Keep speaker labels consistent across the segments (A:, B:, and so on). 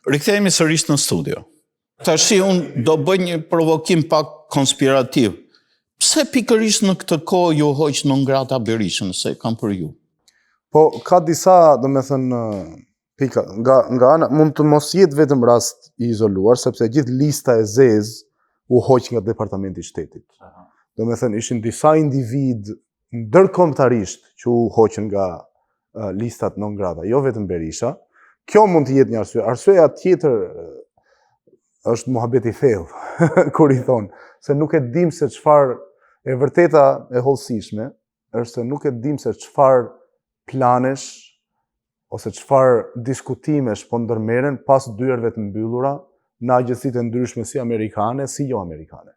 A: Rikthehemi sërish në studio. Tashi unë do bëj një provokim pak konspirativ. Pse pikërisht në këtë kohë ju hoq non grata Berishën, se kam për ju?
B: Po, ka disa, domethënë, pika, nga, nga ana, mund të mos jetë vetëm rast i izoluar, sepse gjithë lista e zezë u hoq nga Departamenti i Shtetit. Domethënë, ishin disa individë ndërkombëtarisht që u hoqën nga listat non grata, jo vetëm Berisha. Kjo mund të jetë një arsye. Arsyeja tjetër është muhabet i thellë, kur i thonë, se nuk e dim se çfarë e vërteta e hollësishme, është se nuk e dim se çfarë planesh ose çfarë diskutimesh po ndërmerren pas dyerve të mbyllura në agjencitë e ndryshme si amerikane, si jo amerikane.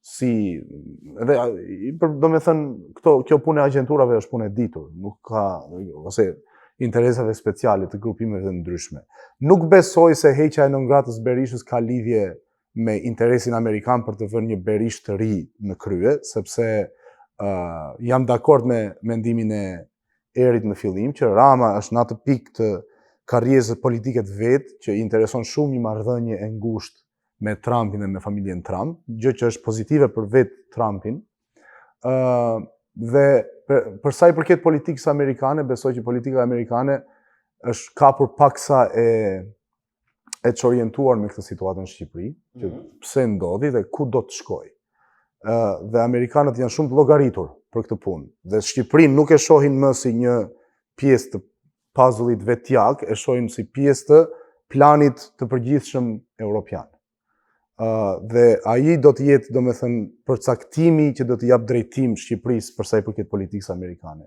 B: Si edhe për domethënë këto kjo punë e agjenturave është punë e ditur, nuk ka ose interesave speciale të grupimeve të ndryshme. Nuk besoj se heqja e non gratës Berishës ka lidhje me interesin amerikan për të vënë një Berishë të ri në krye, sepse uh, jam dakord me mendimin e Erit në fillim, që Rama është në atë pikë të karrierës politike të vet, që i intereson shumë një marrëdhënie e ngushtë me Trumpin dhe me familjen Trump, gjë që është pozitive për vetë Trumpin. Ë uh, dhe për, për sa i përket politikës amerikane, besoj që politika amerikane është kapur paksa e e çorientuar me këtë situatë në Shqipëri, që mm -hmm. pse ndodhi dhe ku do të shkojë. Ë uh, dhe amerikanët janë shumë të llogaritur për këtë punë. Dhe Shqipërinë nuk e shohin më si një pjesë të puzzle-it vetjak, e shohin si pjesë të planit të përgjithshëm europian. Uh, dhe ai do të jetë, domethënë, përcaktimi që do t'i japë drejtim Shqipërisë për sa i përket politikës amerikane.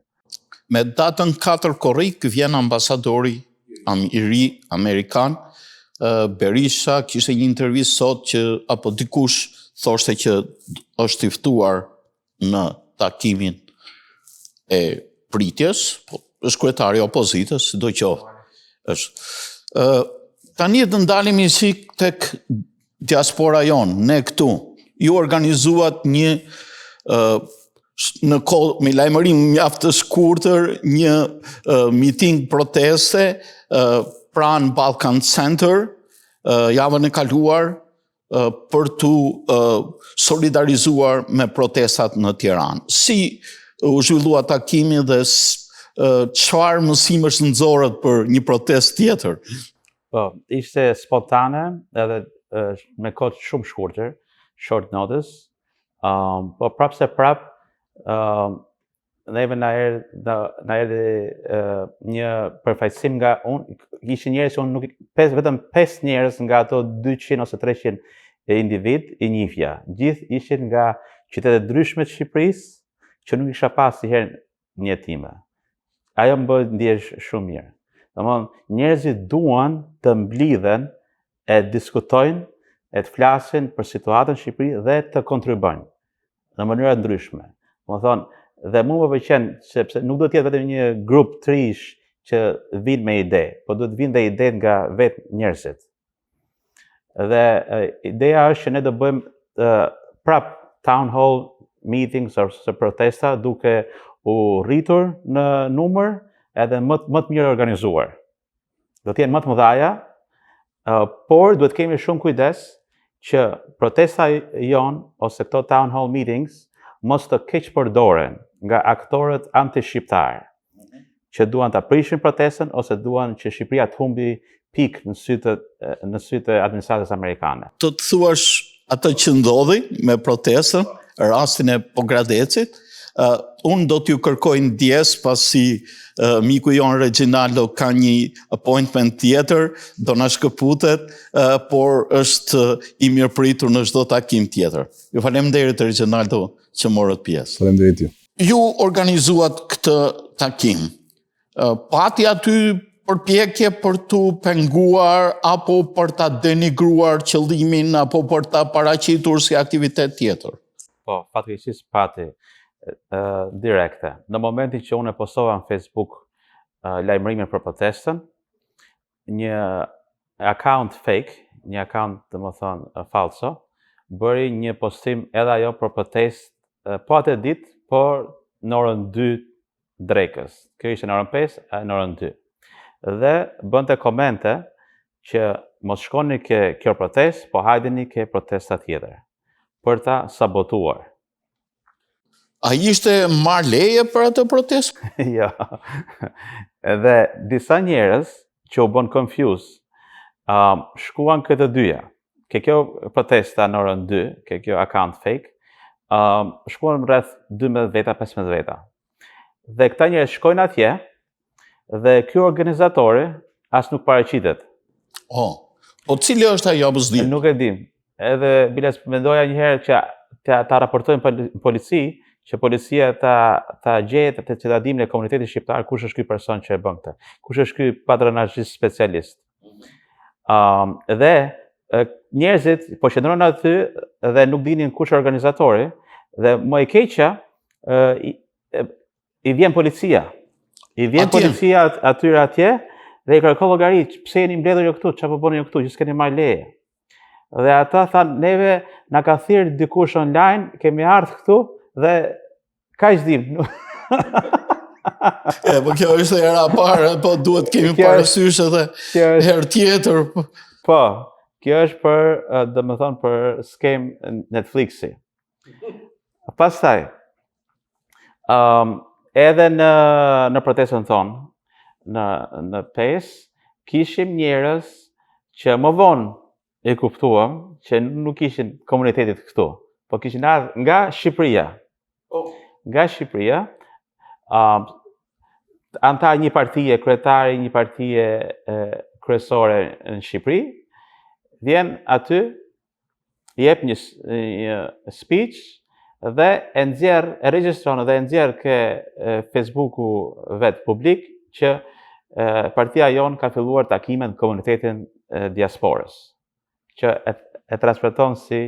A: Me datën 4 korrik vjen ambasadori am, i ri amerikan, uh, Berisha kishte një intervistë sot që apo dikush thoshte që është i ftuar në takimin e pritjes, po është kryetari i opozitës, sido qoftë. Është. Ë tani të ndalemi si tek diaspora jonë, ne këtu. Ju organizuat një ë në kohë me lajmërim mjaft të shkurtër një uh, miting proteste uh, pranë Balkan Center uh, javën e kaluar për t'u solidarizuar me protestat në Tiranë. Si u zhvillua takimi dhe çfarë mësimesh nxorët për një protestë tjetër?
C: Po, ishte spontane edhe me kohë shumë shkurtër, short notice. Um, po prapë se prapë, um, neve na erdhi na, na erdhi uh, një përfaqësim nga unë ishin njerëz që unë nuk pesë vetëm pesë njerëz nga ato 200 ose 300 e individ i njihja. Gjithë ishin nga qytete të ndryshme të Shqipërisë që nuk isha pa asnjëherë në jetën time. Ajo më bëri të ndihesh shumë mirë. Domthon, njerëzit duan të mblidhen e diskutojnë e të flasin për situatën në Shqipëri dhe të kontribuojnë në mënyra të ndryshme. Domethënë, dhe mua më pëlqen sepse nuk do të jetë vetëm një grup të rinjsh që vijnë me ide, po duhet të vinë dhe ide nga vetë njerëzit. Dhe ideja është që ne do bëjmë prap town hall meetings ose protesta duke u rritur në numër edhe më më të mirë organizuar. Do të jenë më të mëdhaja, por duhet kemi shumë kujdes që protesta jonë ose këto town hall meetings mos të keqpërdoren nga aktorët anti-shqiptarë që duan ta prishin protestën ose duan që Shqipëria të humbi pikë në sytë në sytë e administratës amerikane.
A: Të të thuash atë që ndodhi me protestën, rastin e Pogradecit, uh, unë do t'ju kërkoj ndjesë pasi uh, miku jonë Reginaldo ka një appointment tjetër, do na shkëputet, uh, por është i mirëpritur në çdo takim tjetër. Ju faleminderit Reginaldo që morët
B: pjesë. Faleminderit
A: ju. Ju organizuat këtë takim. Pati aty përpjekje për t'u penguar apo për ta denigruar qëllimin apo për ta paraqitur si aktivitet tjetër?
C: Po, fatkeqësisht pati direkte. Në momentin që unë e postova në Facebook lajmërimin për protestën, një account fake, një account, domethënë, falso, bëri një postim edhe ajo për protestë po atë ditë, por në orën 2 drekës. Kjo ishte në orën 5, në orën 2. Dhe bënte komente që mos shkoni ke kjo protestë, po hajdeni ke protesta tjetër, për ta sabotuar.
A: A ishte marrë leje për atë protestë?
C: jo. Edhe disa njerëz që u bën confuse, um, shkuan ke të dyja. Ke kjo protesta në orën 2, ke kjo account fake, um, shkuan rreth 12 veta, 15 veta. Dhe këta njerëz shkojnë atje, dhe ky organizatori as nuk paraqitet.
A: Oh, po cili është ai apo s'di?
C: Nuk e dim. Edhe biles mendoja një herë që ta, ta raportojmë në polici, që policia ta ta gjejë të që ta dimë në komunitetin shqiptar kush është ky person që e bën këtë. Kush është ky patronazhist specialist. Um, dhe njerëzit po qëndronin aty dhe nuk dinin kush është organizatori dhe më e keqja i, i vjen policia. I vjen atje. policia atyre atje dhe i kërkon llogari, pse jeni mbledhur ju këtu, çfarë po bëni ju këtu, që s'keni marrë leje. Dhe ata thanë, neve na ka thirrë dikush online, kemi ardhë këtu dhe kaq dim.
A: e, po kjo është hera e parë, po duhet kemi parasysh edhe herë tjetër.
C: Po. po, kjo është për, domethënë, për skemë Netflixi. Pastaj, um, edhe në, në protestën tonë, në, në 5, kishim njerëz që më vonë e kuptuam që nuk ishin komunitetit këtu, po kishin ardhë nga Shqipëria. Oh. Nga Shqipëria, um, anëtar një partie, kryetari një partie e, kryesore në Shqipëri, vjen aty jep një, një speech dhe e nxjerr, e regjistron dhe e nxjerr ke Facebooku vet publik që e, partia jonë ka filluar takimet në komunitetin e diasporës, që e, e transmeton si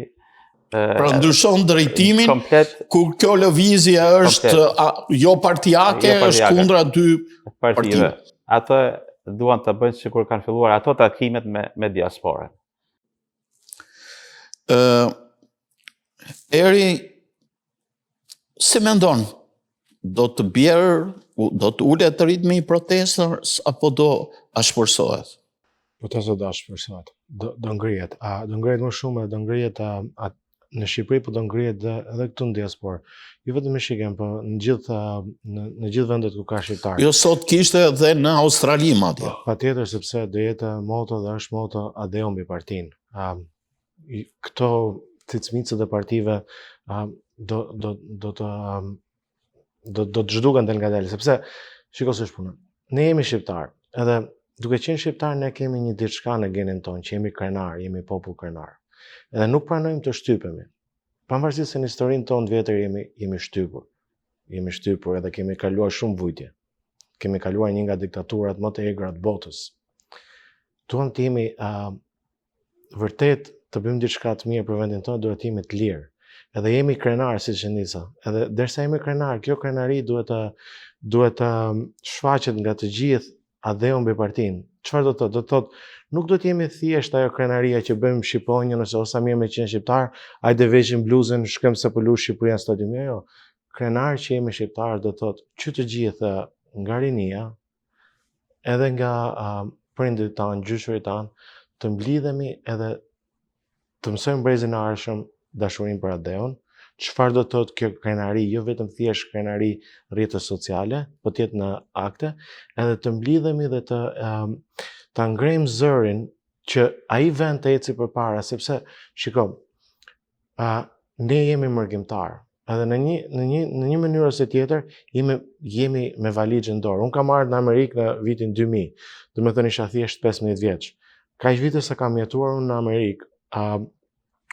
A: Pra ndryshon drejtimin komplet, kur kjo lëvizje është a, jo partiake, jo partiake, është kundra dy
C: partive. Ato duan të bëjnë sikur kanë filluar ato takimet me me diasporën.
A: Ë Eri si mendon do të bjerë, do të ulet ritmi i protestës apo do ashpërsohet?
B: Protesta do ashpërsohet, do, do ngrihet. A, do ngrihet më shumë, do ngrihet a, a, në Shqipëri, po do ngrihet dhe, edhe këtu në diasporë. Jo vetëm në Michigan, po në gjithë në, në gjithë vendet ku ka
A: shqiptarë. Jo sot kishte edhe në Australi madje.
B: Po, patjetër sepse do jetë moto dhe është moto atdheu mbi partinë. Um, këto cicmicët e partive um, do do do të um, do do të zhduken del ngadalë, sepse shiko si është puna. Ne jemi shqiptarë, edhe duke qenë shqiptarë ne kemi një diçka në genin tonë, që jemi krenar, jemi popull krenar. Edhe nuk pranojmë të shtypemi. Pavarësisht se në historinë tonë të vjetër jemi jemi shtypur. Jemi shtypur edhe kemi kaluar shumë vujtje. Kemi kaluar një nga diktaturat më të egra të botës. Duam të jemi uh, vërtet të bëjmë diçka të mirë për vendin tonë, duhet të jemi të lirë. Edhe jemi krenar siç e nisa. Edhe derisa jemi krenar, kjo krenari duhet të duhet të um, shfaqet nga të gjithë atdheu mbi partinë. Çfarë do të thotë? Do të thotë nuk duhet të jemi thjesht ajo krenaria që bëjmë shqiponjën ose o sa mirë me qenë shqiptar, hajde veshim bluzën, shkojmë se po lu Shqipëria në stadium. Jo, jo. Krenar që jemi shqiptar do të thotë që të gjithë nga rinia, edhe nga uh, prindërit tanë, gjyshërit tanë, të mblidhemi edhe të mësojmë brezin e ardhshëm dashurinë për atdheun, çfarë do të thotë kjo krenari, jo vetëm thjesht krenari rrjetet sociale, po të jetë në akte, edhe të mblidhemi dhe të um, ta ngrejmë zërin që ai vend të eci përpara, sepse shiko, uh, ne jemi mërgimtar. Edhe në një në një në një mënyrë ose tjetër jemi jemi me valixhe në dorë. Unë kam ardhur në Amerikë në vitin 2000. Domethënë isha thjesht 15 vjeç. Kaq vite sa kam jetuar unë në Amerikë, uh,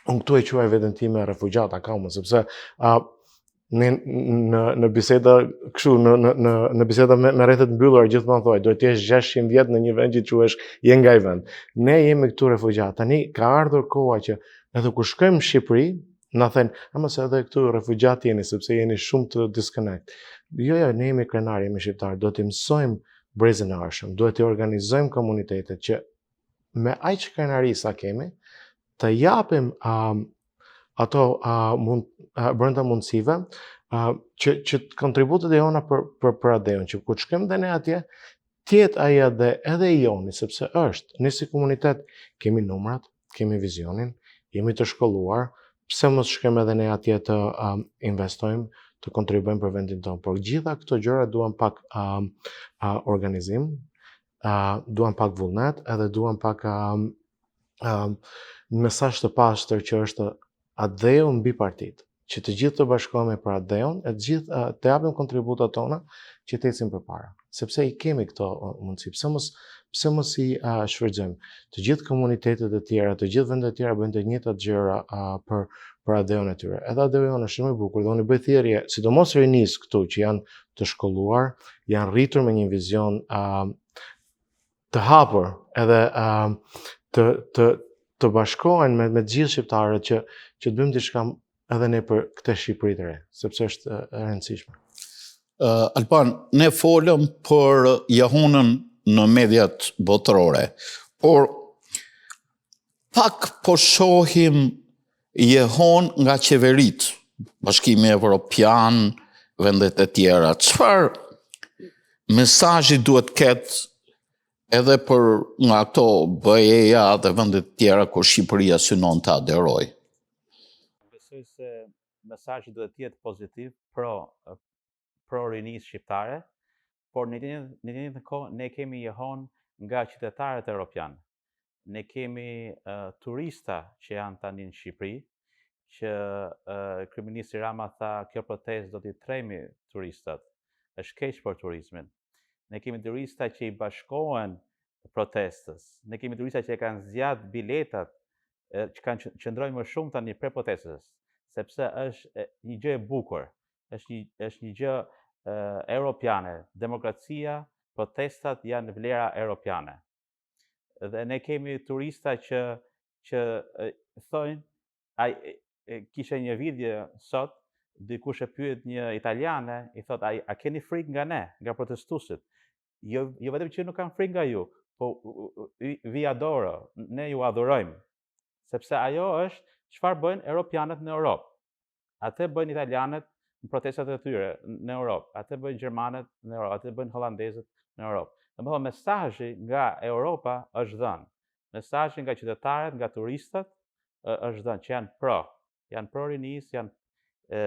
B: unë këtu e quaj veten time refugjat akoma, sepse uh, ne në në biseda kështu në në në në biseda me, me rrethe të mbyllura gjithmonë thoj, duhet të jesh 600 vjet në një vend që quhesh je nga ai vend. Ne jemi këtu refugjat. Tani ka ardhur koha që edhe kur shkojmë në Shqipëri, na thënë, ama se edhe këtu refugjat jeni sepse jeni shumë të disconnect. Jo, jo, ne jemi krenarë, jemi shqiptarë, duhet të mësojmë brezin e ardhshëm, duhet të organizojmë komunitetet që me aq krenari sa kemi, të japim um, ato uh, mund, uh, brenda mundësive, uh, që, që kontributet e jona për, për, për atdheun, që kur të shkojmë dhe ne atje,
D: Të jetë ai atdhe edhe i joni, sepse është. Ne si komunitet kemi numrat, kemi vizionin, jemi të shkolluar, pse mos shkojmë edhe ne atje të um, investojmë, të kontribuojmë për vendin tonë. Por gjitha këto gjëra duan pak um, uh, organizim, uh, duan pak vullnet, edhe duan pak um, um, mesazh të pastër që është atdheu mbi partitë, që të gjithë të bashkohemi për atdheun, e të gjithë uh, të japim kontributat tona që të ecim përpara, sepse i kemi këto mundësi. Pse mos pse mos i uh, shfrytëzojmë? Të gjithë komunitetet e tjera, të gjithë vendet e tjera bëjnë të njëjtat gjëra uh, për për atdheun e tyre. Edhe atdheu jonë është shumë i bukur dhe unë i bëj thirrje, sidomos rinisë këtu që janë të shkolluar, janë rritur me një vizion uh, të hapur edhe uh, të të të bashkohen me me të gjithë shqiptarët që që të bëjmë diçka edhe ne për këtë Shqipëri të re, sepse është e rëndësishme.
A: Uh, Alban, ne folëm për jehonën në mediat botërore, por pak po shohim jehonë nga qeveritë, Bashkimi Evropian, vendet e tjera. Çfarë mesazhi duhet ketë edhe për nga ato BE-ja dhe vendet e tjera ku Shqipëria synon të aderojë?
C: Besoj se mesazhi duhet të jetë pozitiv pro pro rinisë shqiptare, por në të njëjtën kohë ne kemi jehonë nga qytetarët europianë. Ne kemi uh, turista që janë tani në Shqipëri, që uh, kryeministri Rama tha kjo protestë do t'i trembi turistat. Është keq për turizmin. Ne kemi turista që i bashkohen protestës. Ne kemi turista që e kanë zgjat biletat që kanë qëndrojnë më shumë tani prej protestës, sepse është një gjë e bukur, është një është një gjë e, europiane. Demokracia, protestat janë vlera europiane. Dhe ne kemi turista që që thonë ai kishe një video sot dikush e pyet një italiane, i thot a, a keni frikë nga ne, nga protestuesit? Jo jo vetëm që nuk kam frikë nga ju, po vi adoro, ne ju adhurojmë. Sepse ajo është çfarë bëjnë europianët në Europë. Atë bëjnë italianët në protestat e tyre në Europë, atë bëjnë gjermanët në Europë, atë bëjnë holandezët në Europë. Domethënë mesazhi nga Europa është dhënë. Mesazhi nga qytetarët, nga turistët është dhënë që janë pro, janë pro rinisë, janë e,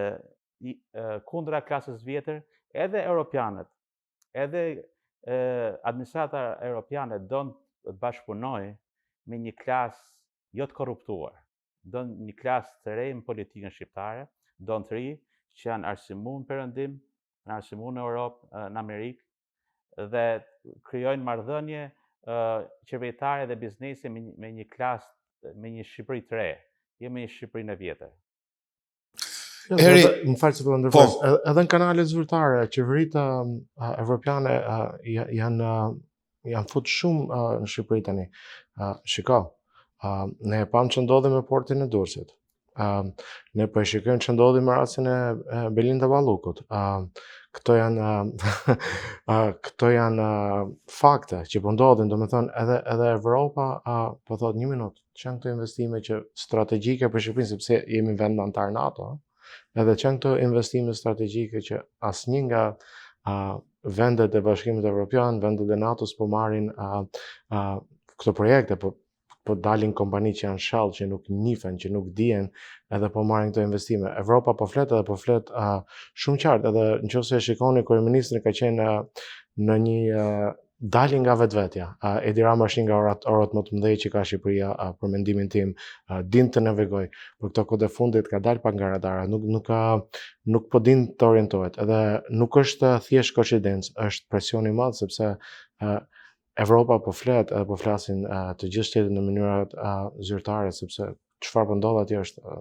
C: e, kundra klasës vjetër, edhe europianët, edhe e, administrata europiane don të bashkëpunojë me një klasë jo të korruptuar. don një klasë të re në politikën shqiptare, don të ri që janë arsimu në perëndim, janë arsimu në Europë, në Amerikë dhe krijojnë marrëdhënie qeveritare dhe biznesi me, me një klasë, me një Shqipëri të re, jo me një Shqipërinë e
D: vjetër. Eri, më fal se po ndërpres. Po. Edhe në kanalet zyrtare, qeveritë evropiane janë janë fut shumë uh, në Shqipëri tani. Uh, shiko, uh, ne e pamë ç'ndodhi me portin e Durrësit. Uh, ne po e shikojmë ç'ndodhi me rastin e, e Belinda Ballukut. Uh, këto janë uh, uh, këto janë uh, fakte që po ndodhin, domethënë edhe edhe Evropa uh, po thotë një minutë, ç'janë këto investime që strategjike për Shqipërinë sepse jemi vend anëtar NATO, edhe ç'janë këto investime strategjike që asnjë nga uh, vendet e Bashkimit Evropian, vendet e NATO-s po marrin uh, uh, këto projekte, po po dalin kompani që janë shell, që nuk njihen, që nuk dihen, edhe po marrin këto investime. Evropa po flet edhe po flet uh, shumë qartë, edhe në qoftë se e shikoni kryeministri ka qenë uh, në një uh, dalje nga vetvetja. Uh, Edi Rama është një nga oratorët më të mëdhenj që ka Shqipëria uh, për mendimin tim, uh, din të navigojë, por këto kohët e fundit ka dalë pak nga radara, nuk nuk ka nuk po din të orientohet. Edhe nuk është thjesht koincidencë, është presion i madh sepse uh, Evropa po flet edhe po flasin uh, të gjithë shtetet në mënyra uh, zyrtare sepse çfarë po ndodh atje është uh,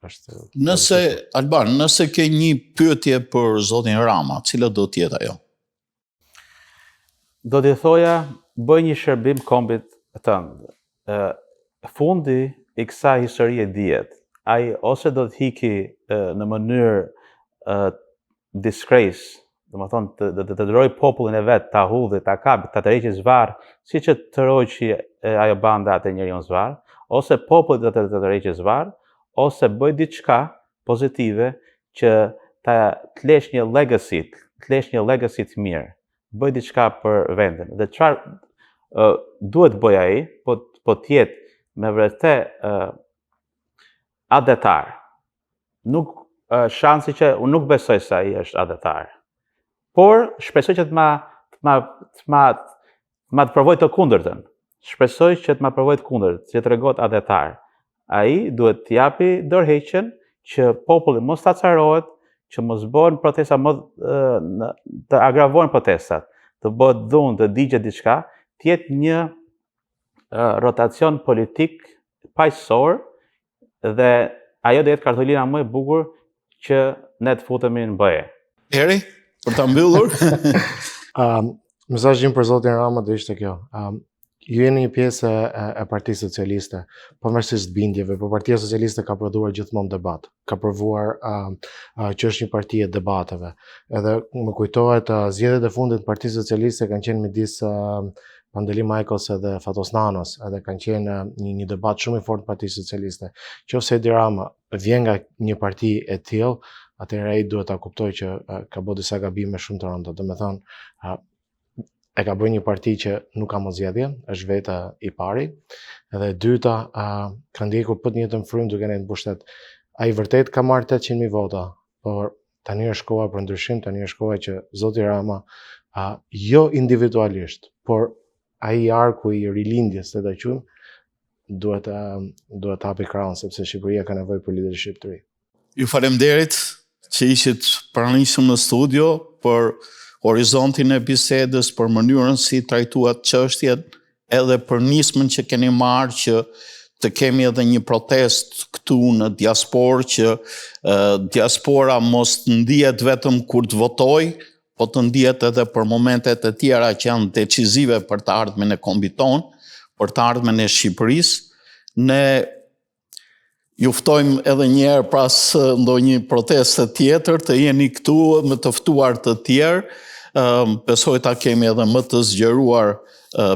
A: është Nëse Alban, nëse ke një pyetje për zotin Rama, cila do të jetë ajo?
C: Do t'i thoja, bëj një shërbim kombit tënd. Ë fundi i kësaj historie dihet. Ai ose do të hiki në mënyrë ë disgrace, domethënë të të, të, të dërojë popullin e vet, ta hudhi, ta kapi, ta tërheqë zvarr, siç e tërhoqi ajo banda atë njeriun zvarr, ose populli do të të tërheqë zvarr, ose bëj diçka pozitive që ta të lesh një legacy, të lesh një legacy të mirë. Bëjë diçka për vendin. Dhe çfarë uh, duhet të bëjë ai, po po të jetë me vërtet uh, atdhetar. Nuk uh, shansi që unë nuk besoj se ai është atdhetar. Por shpresoj që të ma të ma të ma të ma të provojë të kundërtën. Shpresoj që të ma provojë të kundërtën, që të tregohet atdhetar. Ai duhet të japi dorëheqjen që populli mos të acarohet, që mos bëhen protesta më të agravohen protestat, të bëhet dhunë, të digjet diçka, të jetë një rotacion politik paqësor dhe ajo do jetë kartolina më e bukur që ne të futemi në
A: BE. Eri, për ta mbyllur.
D: um, mesazhi im për zotin Rama do ishte kjo. Um, ju jeni një pjesë e, e Partisë Socialiste, pavarësisht bindjeve, por Partia Socialiste ka prodhuar gjithmonë debat, ka provuar uh, uh, që është një parti e debateve. Edhe më kujtohet uh, zgjedhjet e fundit të Partisë Socialiste kanë qenë midis uh, Pandeli Majkos edhe Fatos Nanos, edhe kanë qenë një, një debat shumë i fortë në Partinë Socialiste. Qoftë se Edi Rama vjen nga një parti e tillë, atëherë ai duhet ta kuptojë që ka bërë disa gabime shumë të rënda. Domethënë, e ka bërë një parti që nuk ka më zgjedhje, është vetë i pari. Edhe e dyta, ka ndjekur po të njëjtën frymë duke qenë në pushtet. Ai vërtet ka marrë 800.000 vota, por tani është koha për ndryshim, tani është koha që zoti Rama, a, jo individualisht, por ai arku i rilindjes, le ta quajmë, duhet të duhet të hapi krahun sepse Shqipëria ka nevojë për leadership të
A: ri. Ju faleminderit që ishit pranishëm në studio për horizontin e bisedës, për mënyrën si trajtuat çështjet, edhe për nismën që keni marrë që të kemi edhe një protestë këtu në diasporë që diaspora mos të ndihet vetëm kur të votojë, po të ndihet edhe për momentet e tjera që janë decizive për të ardhmen e kombit tonë, për të ardhmen e Shqipërisë. Ne Ju ftojmë edhe një herë pas ndonjë proteste tjetër të jeni këtu me të ftuar të tjerë. Besoj ta kemi edhe më të zgjeruar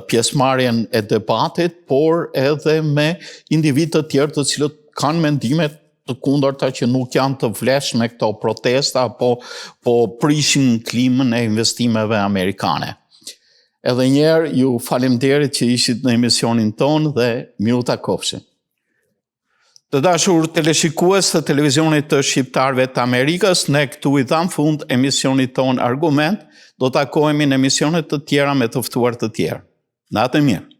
A: pjesëmarrjen e debatit, por edhe me individë të tjerë të cilët kanë mendime të kundërta që nuk janë të vlefshme këto protesta apo po prishin klimën e investimeve amerikane. Edhe një herë ju faleminderit që ishit në emisionin tonë dhe mirutakofshim. Të dashur teleshikues të televizionit të shqiptarëve të Amerikës, ne këtu i dhamë fund emisionit tonë Argument, do takohemi në emisione të tjera me të ftuar të tjerë. Natën e mirë.